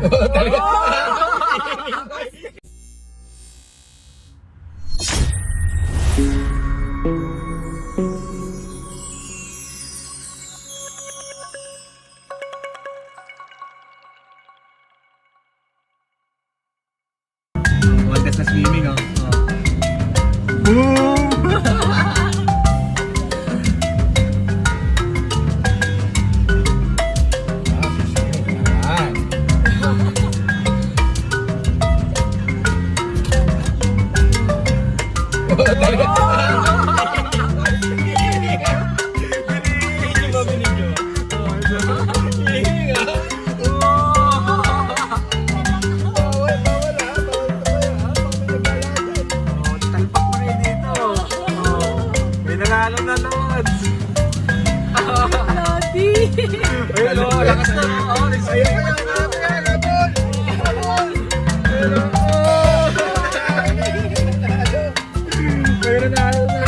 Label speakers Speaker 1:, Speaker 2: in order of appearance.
Speaker 1: Talaga.
Speaker 2: Contest na swimming, oh. Oh. Boom!
Speaker 1: Ah, susunod naman. Oh, talaga. Binigyo ba, binigyo? Hihinga. Bawal, bawal ah. Bawal tayo ah. Baka may nagala dyan.
Speaker 2: Oh, talpak pa kayo dito. Oh, may nanalo na, Lods.
Speaker 3: Lodi!
Speaker 2: Ayun, oh, lakas na. Oh,
Speaker 1: Ayun, ayun, ayun, habol! Habol! Ayun, oh!
Speaker 2: May nanalo na.